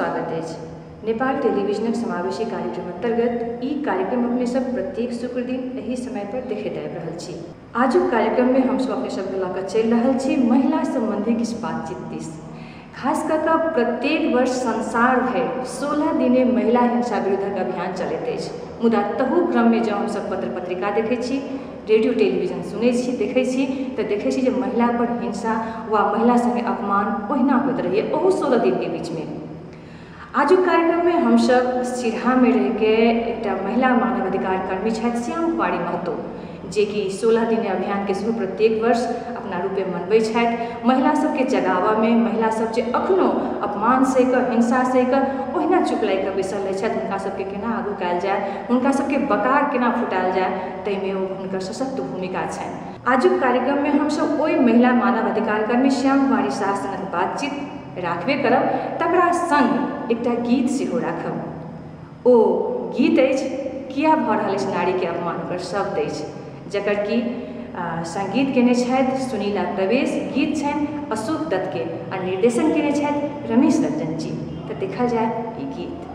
स्वागत अछि। नेपाल टेलीविजनक समावेशी कार्यक्रम अंतर्गत ई कार्यक्रम अपने सब प्रत्येक शुक्र दिन एही समय पर देखैत आबि रहल छी। आजुक कार्यक्रम में हमसब अपने सबके लऽ कऽ चलि रहल छी महिला संबंधी किछु बातचीत दिस। खास कऽ कऽ प्रत्येक वर्ष संसार भरि 16 दिने महिला हिंसा विरुद्धक अभियान चलैत अछि, मुदा तहू क्रममे जँ हमसब पत्र पत्रिका देखै छी, रेडियो टेलीविजन सुनै छी, देखै छी, तऽ देखै छी जे महिला पर हिंसा वा महिला संगे अपमान ओहिना होइत रहैए ओहू 16 दिनके बीचमे। आजुक कार्यक्रममे हमसब सिरहामे रहिके एकटा महिला मानवाधिकार कर्मी छथि श्याम कुमारी महतो, जेकि 16 दिन अभियानके सेहो प्रत्येक वर्ष अपना रूपे मनबै छथि। महिला सबके जगाबऽमे, महिला सब जे अखनो अपमान सहिकऽ, हिंसा सहिकऽ ओहिना चुप लागि कऽ बैसल रहै छथि, हुनका सबके केना आगू कयल जाय, हुनका सबके बकार केना फुटायल जाय, ताहिमे ओ हुनकर सशक्त भूमिका छनि। आजुक कार्यक्रममे हमसब ओहि महिला मानवाधिकार कर्मी श्याम कुमारी साह सङ्ग बातचीत राखबे करब, तकरा संग एकटा गीत सेहो राखब। ओ गीत अछि किया भऽ रहल अछि नारीके अपमान, ओकर शब्द अछि, जकर कि संगीत केने छथि सुनीला प्रवेश, गीत छनि अशोक दत्तके आ निर्देशन केने छथि रमेश रंजन जी। तऽ देखल जाय ई गीत।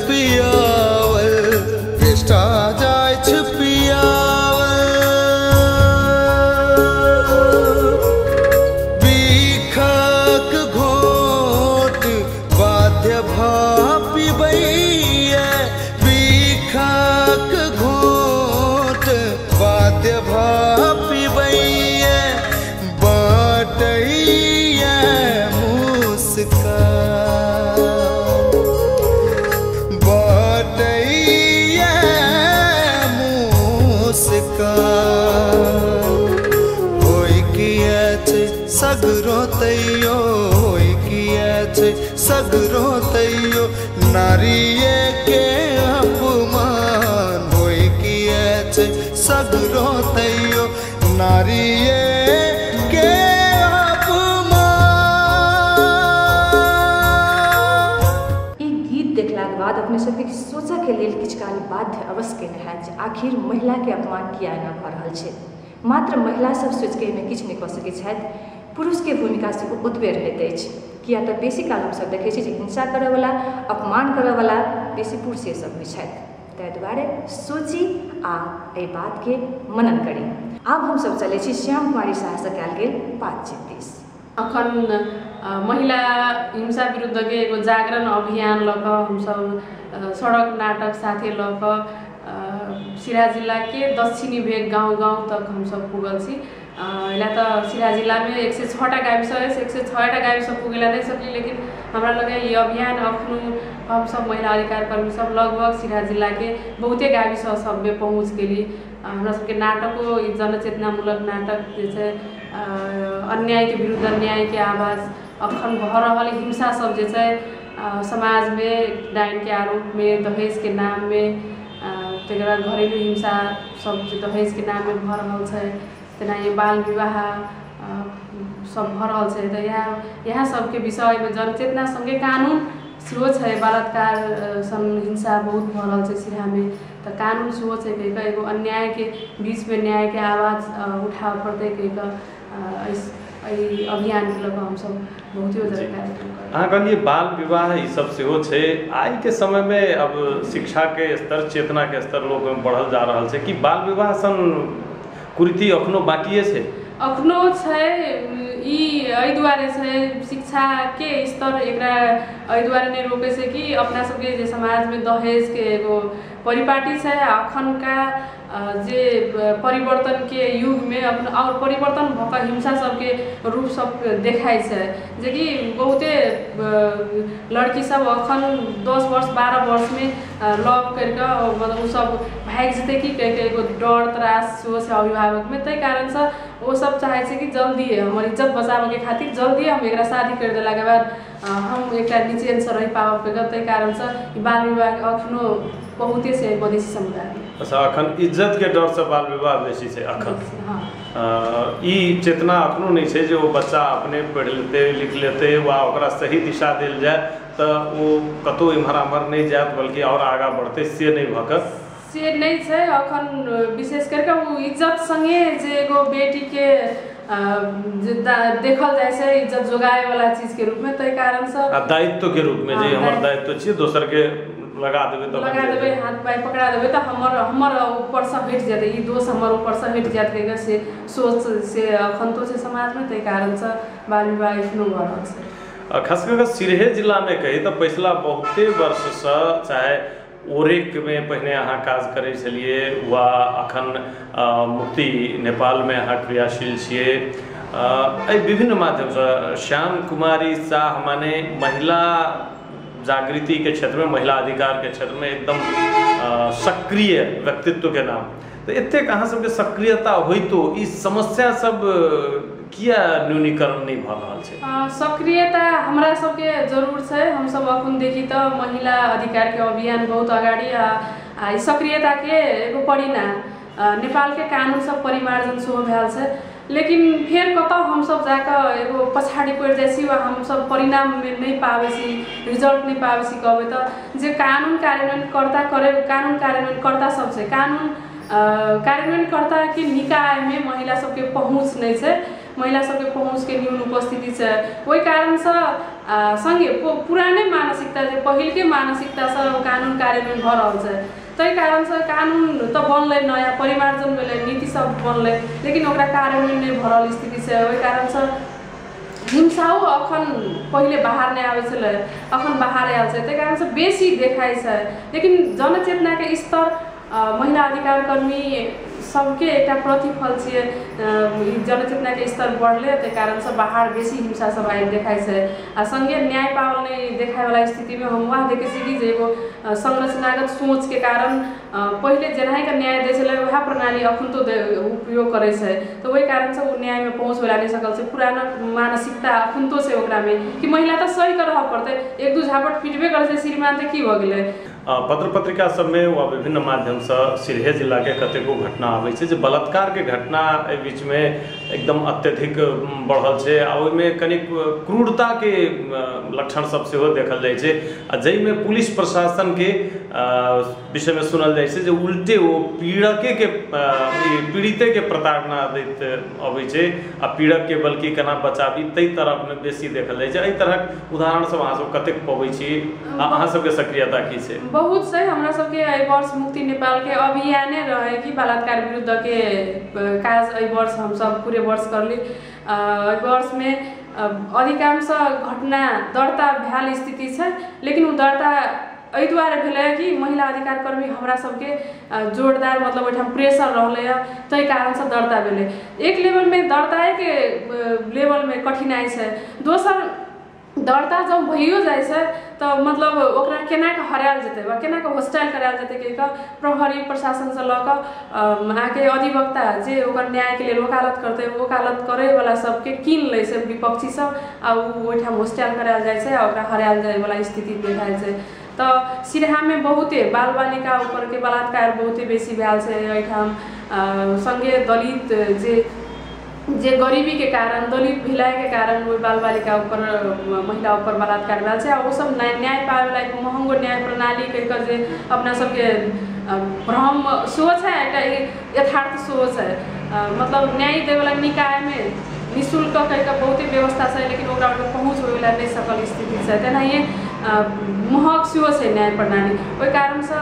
पियावल, बेटा जाइछ पियावल। बीखक घोट बाध्य भ पिबैया, बीखक घोट बाध्य भ पिबैया, बाटैया मुस्कान, बाटैया मुस्कान। होई किया छै सगरो तैयो, होई किया छै सगरो तैयो, नारिये के अपमान। होई किया छै सगरो तैयो, नारिये के अपमान। ई गीत देखलाक बाद अपने सबके सोचऽ के लेल किछु काल बाध्य अवश्य केने हैत जे आखिर महिलाके अपमान किया एना भऽ रहल छै। मात्र महिला सब सोचिके एहिमे किछु नहि कऽ सकैत छथि, पुरुषके भूमिका सेहो ओतबे रहैत अछि। किया तऽ बेसी काल हमसब देखै छी जे हिंसा करऽवला, अपमान करऽवला बेसी पुरुषे सब होइ छथि। ताहि दुआरे सोची आ एहि बातके मनन करी। आब हमसब चलै छी श्याम कुमारी शाहसँ कयल गेल बातचीत दिस। अखन महिला हिंसा विरुद्धके एगो जागरण अभियान लऽ कऽ हमसब सड़क नाटक साथे लऽ कऽ सिराहा जिलाके दक्षिणी भेग गाउँ गाउँ तक हमसब पुगल छी। एला तऽ सिराहा जिलामे 106टा गाविस अछि, 106टा गाविस पुगेला नहि सकली, लेकिन हमरा लगैए ई अभियान अखनो हमसब महिला अधिकार कर्मी सब लगभग सिराहा जिलाके बहुते गाविस सबमे पहुँच गेली। हमरा सबके नाटको ई जनचेतनामूलक नाटक जे छै अन्यायके विरुद्ध अन्यायके आवाज अखन भऽ रहल हिंसा सब जे छै समाजमे डाइनके आरोपमे, दहेजके नाममे, तकर बाद घरेलु हिंसा सब जे दहेजके नाममे भऽ रहल छै, तेनाही बाल विवाह सब भऽ रहल छै। तऽ इएह सबके विषयमे जनचेतना सँगे कानुन सेहो छै। बलात्कार सन हिंसा बहुत भऽ रहल छै सिराहामे, तऽ कानुन सेहो छै कहि कऽ एगो अन्यायके बीचमे न्यायके आवाज उठाबऽ पड़तै कहि कऽ एहि अभियानके लऽ कऽ हमसब बहुते कार्यक्रम करब। अहाँ कहलियै बाल विवाह ई सब सेहो छै। आइके समयमे अब शिक्षाके स्तर, चेतनाके स्तर लोकमे बढ़ल जा रहल छै, कि बाल विवाह सन कुरीति अखनो बाकिए छै? अखनो छै। ई एहि दुआरे छै, शिक्षाके स्तर एकरा एहि दुआरे नहि रोकै छै कि अपना सबके जे समाजमे दहेजके एगो परिपाटी छै। अखनका जे परिवर्तनके युगमे अपन आओर परिवर्तन भऽ कऽ हिंसा सबके रूप सब देखाइ छै, जेकि बहुते लड़की सब अखन 10 वर्ष 12 वर्षमे लव करि कऽ मतलब ओ सब भागि जेतै कि कहि कऽ एगो डर त्रास सेहो छै अभिभावकमे। ताहि कारणसँ ओ सब चाहै छै कि जल्दिए हमर इज्जत बचाबऽके खातिर जल्दिए हम एकरा शादी करि देलाके बाद हम एकटा निचेनसँ रहि पाबब कहि कऽ, ताहि कारणसँ ई बाल विवाह अखनो बहुते छै मधेसी समुदायमे। अच्छा, अखन इज्जतके डरसँ बाल विवाह बेसी छै अखन? हँ। ई चेतना अखनो नहि छै जे ओ बच्चा अपने पढ़ि लेतै, लिख लेतै वा ओकरा सही दिशा देल जाय तऽ ओ कतहु एम्हर आम्हर नहि जायत बल्कि आओर आगाँ बढ़तै, से नहि भऽ कऽ से नहि छै अखन। विशेष करिके ओ इज्जत सँगे जे एगो बेटीके जे देखल जाइ छै इज्जत जोगाएवला चीजके रूपमे, ताहि कारणसँ आ दायित्वके रूपमे जे हमर दायित्व छियै दोसरके लगा देबै तऽ लगा देबै, हाथ पाइ पकड़ा देबै तऽ हमर हमर ऊपरसँ हटि जेतै, ई दोष हमर ऊपरसँ हटि जायत कहि कऽ से सोच से अखन तो छै समाजमे, ताहि कारणसँ बाल विवाह एखनो भऽ रहल छै। खास कऽ कऽ सिरहे जिलामे कही तऽ पछिला बहुते वर्षसँ चाहे ओरेकमे पहिने अहाँ काज करै छलियै वा अखन मुक्ति नेपालमे अहाँ क्रियाशील छियै, एहि विभिन्न माध्यमसँ श्याम कुमारी शाह माने महिला जागृतिके क्षेत्रमे, महिला अधिकारके क्षेत्रमे एकदम सक्रिय व्यक्तित्वके नाम, तऽ एतेक अहाँ सबके सक्रियता होइतो ई समस्या सब किया न्यूनीकरण नहि भऽ रहल छै? सक्रियता हमरा सबके जरूर छै। हमसब अखन देखी तऽ महिला अधिकारके अभियान बहुत अगाडि आ ई सक्रियताके एगो परिणाम नेपालके कानुन सब परिमार्जन सेहो भेल छै, लेकिन फेर कतौ हमसब जाकऽ एगो पछाडि पड़ि जाइ छी वा हमसब परिणाममे नहि पाबै छी, रिजल्ट नहि पाबै छी। कहबै तऽ जे कानुन कार्यान्वयनकर्ता करे, कानुन कार्यान्वयनकर्ता सब छै, कानुन कार्यान्वयनकर्ताके निकायमे महिला सबके पहुँच नहि छै। महिला सबके पहुँचके न्यून उपस्थिति छै। ओहि कारणसँ सँगे पुराने मानसिकता जे पहिलके मानसिकतासँ कानुन कार्यान्वयन भऽ रहल छै, ताहि कारणसँ कानुन तऽ बनलै, नयाँ परिमार्जन भेलै, नीति सब बनलै, लेकिन ओकरा कार्यान्वयन नहि भऽ रहल स्थिति छै। ओहि कारणसँ हिंसाओ अखन पहिले बाहर नहि आबै छलै, अखन बाहर आयल छै, ताहि कारणसँ बेसी देखाइ छै। लेकिन जनचेतनाके स्तर महिला अधिकार कर्मी सबके एकटा प्रतिफल छियै, जनचेतनाके स्तर बढ़लै, ताहि कारणसँ बाहर बेसी हिंसा सब आयल देखाइ छै। आ सङ्गे न्याय पावल नहि देखायवला स्थितिमे हम वएह देखै छी कि जे एगो संरचनागत सोचके कारण पहिले जेनाहिके न्याय दै छलै वएह प्रणाली अखन तो उपयोग करै छै, तऽ ओहि कारणसँ ओ न्यायमे पहुँचवला नहि सकल छै। पुरानो मानसिकता अखन तो छै ओकरामे कि महिला तऽ सही कऽ रहऽ पड़तै, एक दू झापट पिटबे करै छै श्रीमान तऽ की भऽ गेलै। पत्र पत्रिका सबमे वा विभिन्न माध्यमसँ सिरहे जिलाके कतेको घटना आबै छै जे बलात्कारके घटना एहि बीचमे एकदम अत्यधिक बढ़ल छै आ ओहिमे कनिक क्रूरताके लक्षण सब सेहो देखल जाइ छै आ जाहिमे पुलिस प्रशासनके विषयमे सुनल जाइ छै जे उल्टे ओ पीड़केके पीड़ितेके प्रताड़ना दैत अबै छै आ पीड़कके बल्कि केना बचाबी ताहि तरफमे बेसी देखल जाइ छै। एहि तरहक उदाहरण सब अहाँ सब कतेक पबै छी आ अहाँ सबके सक्रियता की छै? बहुत छै। हमरा सबके एहि वर्ष मुक्ति नेपालके अभियाने रहे कि बलात्कार विरुद्धके काज एहि वर्ष हमसब पूरे वर्ष करली। एहि वर्षमे अधिकांश घटना दर्ता भेल स्थिति छै, लेकिन ओ दर्ता एहि दुआरे भेलै कि महिला अधिकार कर्मी हमरा सबके जोरदार मतलब ओहिठाम प्रेशर रहलै, ताहि कारणसँ दर्ता भेलै। एक लेवलमे दर्ताएके लेवलमे कठिनाइ छै, दोसर दर्ता जब भइयो जाइ छै तऽ मतलब ओकरा केना कऽ हरायल जेतै वा केना कऽ होस्टाइल करायल जेतै कहि कऽ प्रहरी प्रशासनसँ लऽ कऽ अहाँके अधिवक्ता जे ओकर न्यायके लेल वकालत करतै, वकालत करैवला सबके कीन लै छै विपक्षी सब आ ओ ओहिठाम होस्टाइल करायल जाइ छै आ ओकरा हरायल जाइवला स्थिति देखाइ छै। तऽ सिरहामे बहुते बाल बालिका ऊपरके बलात्कार बहुते बेसी भेल छै एहिठाम। सङ्गे दलित जे गरीबीके कारण दलित भेलाके कारण ओहि बाल बालिका ऊपर महिला ऊपर बलात्कार भेल छै आ ओसब न्याय पाबैला एक महँगो न्याय प्रणाली कहि कऽ जे अपना सबके भ्रम सेहो छै, एकटा यथार्थ सेहो छै। मतलब न्याय दैवला निकायमे निःशुल्क कहि कऽ बहुते व्यवस्था छै, लेकिन ओकरा पहुँच होइवला नहि सकल स्थिति छै। तेनाहिए महग सेहो छै न्याय प्रणाली, ओहि कारणसँ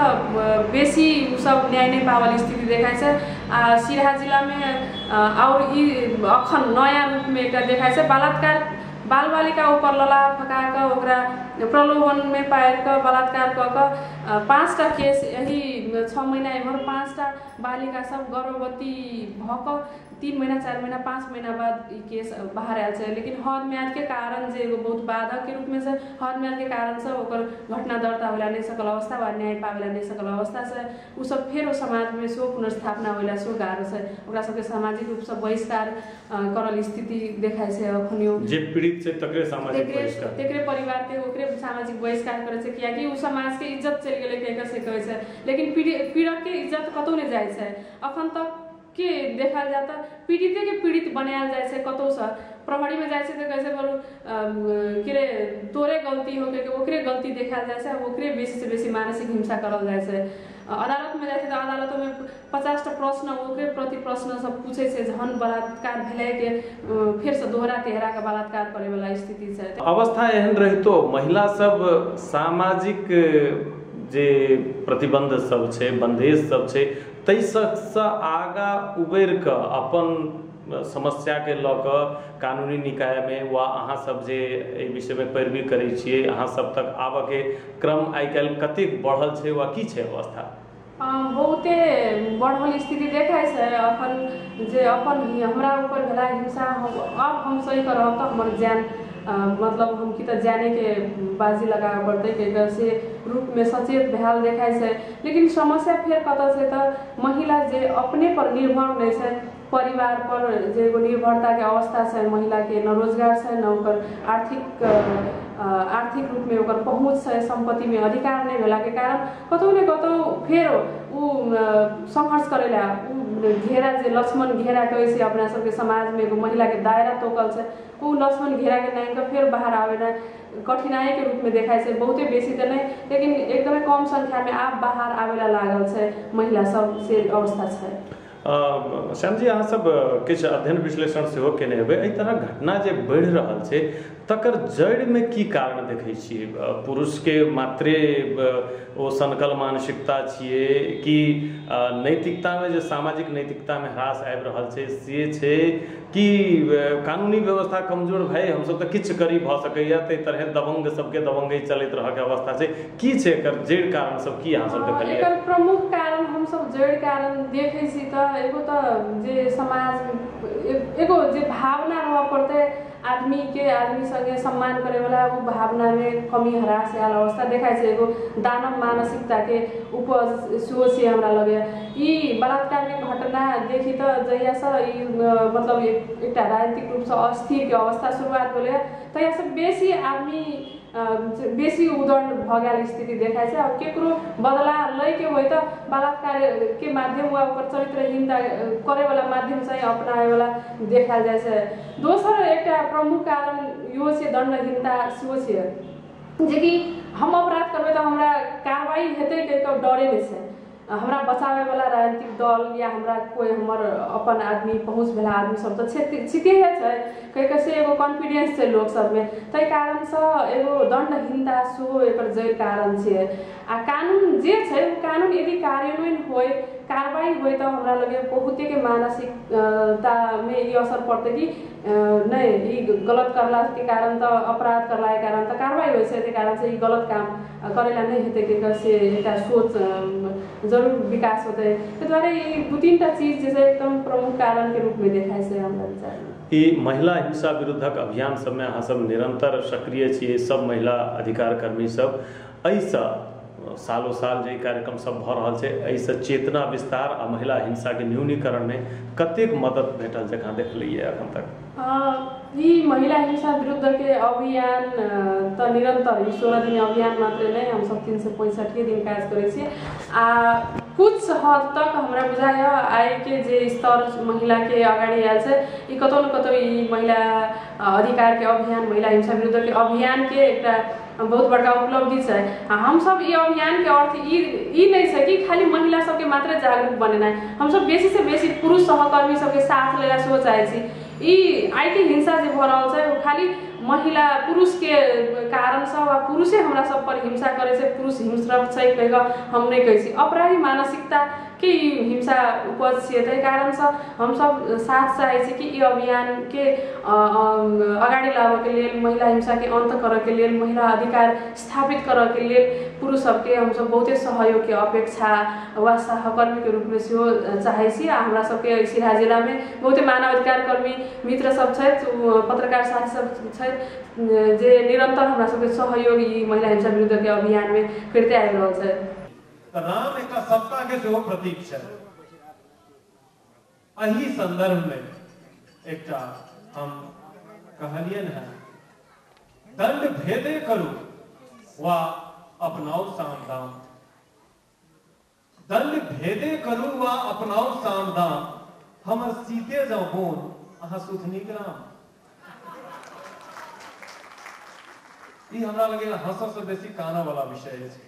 बेसी ओसब न्याय नहि पावल स्थिति देखाइ छै। आ सिरहा जिलामे आओर ई अखन नयाँ रूपमे एकटा देखाइ छै बलात्कार, बाल बालिका ऊपर लला फका कऽ ओकरा प्रलोभनमे पारि कऽ बलात्कार कऽ कऽ 5टा केस यही 6 महीना एम्हर 5टा बालिका सब गर्भवती भऽ कऽ 3 महीना 4 महीना 5 महीना बाद ई केस बाहर आयल छै। लेकिन हद म्यादके कारण जे एगो बहुत बाधकके रूपमे छै, हद म्यादके कारणसँ ओकर घटना दर्ता होला नहि सकल अवस्था वा न्याय पाबैला नहि सकल अवस्था छै। ओसब फेर ओ समाजमे सेहो पुनर्स्थापना होला सेहो गाह्रो छै, ओकरा सबके सामाजिक रूपसँ बहिष्कार करल स्थिति देखाइ छै अखनियो। जे पीड़ित छै तकरे सामाजिक बहिष्कार, तकरे परिवारके ओकरे सामाजिक बहिष्कार करै छै, कियाकि ओ समाजके इज्जत चलि गेलै कहि कऽ से कहै छै। लेकिन पीड़कके इज्जत कतहु नहि जाइ छै। अखन तक के देखल जाय तऽ पीड़ितेके पीड़ित बनायल जाइ छै। कतहुसँ प्रहरीमे जाइ छै तऽ कहै छै बरु के रे तोरे गलती हो के ओकरे गलती देखायल जाइ छै, ओकरे बेसीसँ बेसी मानसिक हिंसा करल जाइ छै। अदालतमे जाइ छै तऽ अदालतोमे 50टा प्रश्न ओकरे प्रति प्रश्न सब पूछै छै, जहन बलात्कार भेलै के फेरसँ दोहरा तेहरा के बलात्कार करैवला स्थिति छै। अवस्था एहन रहितो महिला सब सामाजिक जे प्रतिबंध सब छै, बंधेज सब छै, ताहि सबसँ आगाँ उबरि कऽ अपन समस्याके लऽ कऽ कानूनी निकायमे वा अहाँ सब जे एहि विषयमे पैरवी करै छियै, अहाँ सब तक आबऽके क्रम आइ काल्हि कतेक बढ़ल छै वा की छै अवस्था? बहुते बढ़ल स्थिति देखाइ छै अखन। जे अपन हमरा ऊपर भेला हिंसा आब हम सही करब तऽ हमर जान मतलब हम की तऽ जानेके बाजी लगाबऽ पड़तै कहि से रूपमे सचेत भेल देखाइ छै। लेकिन समस्या फेर कतऽ छै तऽ महिला जे अपने पर निर्भर नहि छै, परिवार पर जे एगो निर्भरताके अवस्था छै महिलाके, न रोजगार छै न ओकर आर्थिक रूपमे ओकर पहुँच छै, सम्पत्तिमे अधिकार नहि भेलाके कारण कतहु ने कतहु फेर ओ सङ्घर्ष करैला ओ घेरा जे लक्ष्मण घेरा कहै छै अपना सबके समाजमे एगो महिलाके दायरा तोकल छै, ओ लक्ष्मण घेराके नाङ्गि कऽ फेर बाहर आबैला कठिनाइके रूपमे देखाइ छै। बहुते बेसी तऽ नहि, लेकिन एकदमै कम सङ्ख्यामे आब बाहर आबैला लागल छै महिला सब, से अवस्था छै। श्यामजी, अहाँ सब किछु अध्ययन विश्लेषण सेहो केने हेबै, एहि तरहक घटना जे बढ़ि रहल छै तकर जड़िमे की कारण देखै छियै? पुरुषके मात्रे ओ सनकल मानसिकता छियै कि नैतिकतामे जे सामाजिक नैतिकतामे ह्रास आबि रहल छै से छै, कि कानूनी व्यवस्था कमजोर भए हमसब तऽ किछु करी भऽ सकैया, ताहि तरहे दबंग सबके दबंगै चलैत रहऽके अवस्था छै? की छै एकर जड़ि कारण सब, की अहाँ सब देखलियै? एकर प्रमुख कारण हमसब जड़ि कारण देखै छी तऽ एगो तऽ जे समाज एगो जे भावना रहऽ पड़तै आदमी के, आदमी संगे सम्मान करे वाला, वो भावना में कमी ह्रास आयल अवस्था देखाइ छै। एगो दानव मानसिकता के उपज सेहो छै हमरा लगे। ई बलात्कार के घटना देखी तऽ जहियासँ ई मतलब एकटा राजनीतिक रूपसँ अस्थिर के अवस्था शुरुआत भेलै तहियासँ बेसी आदमी बेसी उदण्ड भऽ गेल स्थिति देखाइ छै। आब केकरो बदला लैके होइ तऽ बलात्कार के माध्यम वा ओकर चरित्रहीनता करैवला माध्यम चाहिँ अपनाएवला देखायल जाइ छै। दोसर एकटा प्रमुख कारण यो छै दण्डहीनता सेहो छै, जेकि हम अपराध करबै तऽ हमरा कारवाही हेतै कहि डरे नहि छै। हमरा बचाबैवला राजनीतिक दल या हमरा कोइ हमर अपन आदमी पहुँच भेला आदमी सब तऽ छिते छै कहि से एगो कॉन्फिडेंस छै लोक सबमे, ताहि कारणसँ एगो दण्डहीनता सेहो एकर जड़ि कारण छै। आ कानून जे छै ओ कानून यदि कार्यान्वयन होइ, कारवाही होइ तऽ हमरा लगे बहुतेके मानसिकतामे ई असर पड़तै कि नहि ई गलत करलाके कारण तऽ अपराध करलाके कारण तऽ कारवाही होइ छै, ताहि कारणसँ ई गलत काम करैला नहि हेतै कहि से एकटा सोच जरूर विकास होतै। ताहि दुआरे ई दू तीन टा चीज जे छै एकदम प्रमुख कारणके रूपमे देखाइ छै हमरा विचारमे। ई महिला हिंसा विरुद्धक अभियान सबमे अहाँ सब निरंतर सक्रिय छियै, सब महिला अधिकार कर्मी सब, एहिसँ सालो साल जे कार्यक्रम सब भऽ रहल छै एहिसँ चेतना विस्तार आ महिला हिंसाके न्यूनीकरणमे कतेक मदद भेटल जकाँ देखलियै एखन तक? ई महिला हिंसा विरुद्धके अभियान तऽ निरंतर, ई 16 दिन अभियान मात्रै नहि, हमसब 365 दिन काज करै छियै। आ कुछ हद तक हमरा बुझाइए आइके जे स्तर महिलाके अगाडि आयल छै ई कतौ न कतौ ई महिला अधिकारके अभियान, महिला हिंसा विरुद्धके अभियानके एकटा बहुत बड़का उपलब्धि छै। आ हमसब ई अभियानके अर्थ ई नहि छै कि खाली महिला सबके मात्रै जागरूक बनेनाइ, हमसब बेसीसँ बेसी पुरुष सहकर्मी सबके साथ लेला सेहो चाहै छी। ई आइके हिंसा जे भऽ रहल छै ओ खाली महिला पुरुषके कारणसँ वा पुरुषे हमरा सब पर हिंसा करै छै, पुरुष हिंसक छै कहि कऽ हम नहि कहै छी, अपराधी मानसिकताके ई हिंसा उपज छियै। ताहि कारणसँ हमसब साथ चाहै छी कि ई अभियानके अगाडि लाबऽके लेल, महिला हिंसाके अन्त करऽके लेल, महिला अधिकार स्थापित करऽके लेल पुरुष सबके हमसब बहुते सहयोगके अपेक्षा वा सहकर्मीके रूपमे सेहो चाहै छी। आ हमरा सबके सिरहा जिलामे बहुते मानव अधिकार कर्मी मित्र सब छथि, पत्रकार साथी सब छथि जे निरंतर हमरा सबके सहयोग ई महिला हिंसा विरुद्धके अभियानमे करिते आबि रहल छै। राम एकटा सत्ता के सेहो प्रतीक छै। एहि संदर्भ में एकटा हम कहलियनि हैं, दंड भेदे करू वा अपनाओ साम दाम, दंड भेदे करू वा अपनाओ साम दाम, हमर सीते जाउ बोन अहाँ सुथनीक राम। ई हमरा लगे हंसऽ से बेसी कानऽ वाला विषय अछि।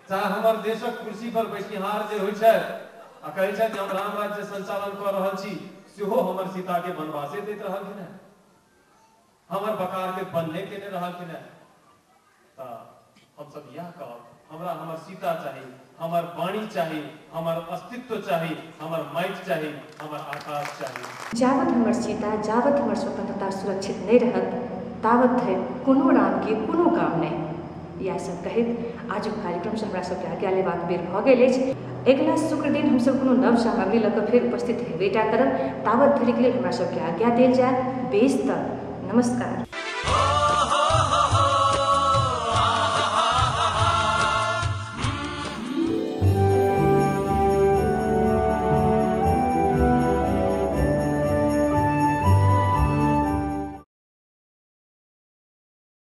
चाहे हमर देशक कुर्सी पर बैसनिहार जे होइ छै आ कहै छै जे हम राम राज्य संचालन कऽ रहल छी, सेहो हमर सीता के वनवासे दैत रहलखिन हेँ, हमर बकार के बन्ने केने रहलखिन हेँ। तऽ हमसब इएह कहब, हमरा हमर सीता चाही, हमर वाणी चाही, हमर अस्तित्व चाही, हमर माटि चाही, हमर आकाश चाही। जावत हमर सीता, जावत हमर स्वतंत्रता सुरक्षित नहि रहत तावत धरि कोनो रामके कोनो काम नहि। इएह सब कहैत आजुक कार्यक्रमसँ हमरा सबके आज्ञा लेबाक बेर भऽ गेल अछि। अगिला शुक्र दिन हमसब कोनो नव सामग्री लऽ कऽ फेर उपस्थित हेबेटा करब। तावत धरिके लेल हमरा सबके आज्ञा देल जाय। बेस तऽ नमस्कार।